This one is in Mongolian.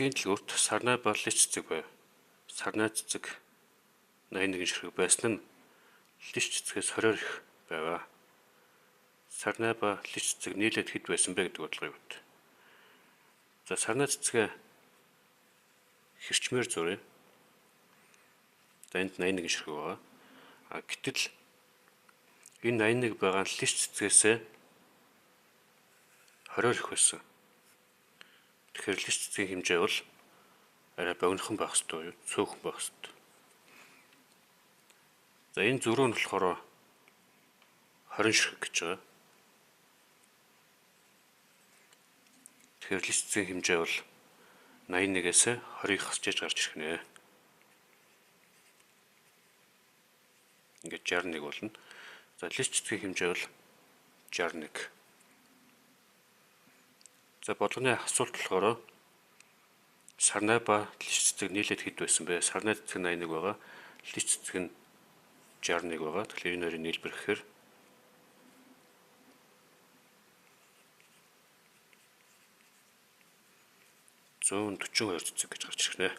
Цэцгийн дэлгүүрт сарнай ба лич цэцэг байв. Сарнай цэцэг 81 ширхэг байсан нь лич цэцгээс 20-оор их байваа. Сарнай ба лич цэцэг нийлээд хэд байсан бэ гэдэг бодлогыг үт. За сарнай цэцгээ хэрчмээр зуръя. За энд 81 ширхэг байгаа. А гэтэл энэ 81 байгаа нь лич цэцгээсээ 20-оор их байсан. Тэгэхээр лич цэцгийн хэмжээ бол арай богинохон байх ёстой, цөөхөн байх ёстой. За энэ зөрүү нь болохоор 20 ширхэг гэж байгаа. Тэгэхээр лич цэцгийн хэмжээ бол 81-ээс 20-ыг хасчиж гарч ирэх нэ. Ингээд 61 болно. За лич цэцгийн хэмжээ бол 61. За бодлогын асуулт болохоор сарнай ба лич цэцэг нийлээд хэд байсан бэ? Сарнай цэцэг 81 байгаа. Лич цэцэг нь 61 байгаа. Тэгэхээр энэ хоёрыг нийлбэрхэхээр 142 цэцэг гэж гарч ирэх нэ.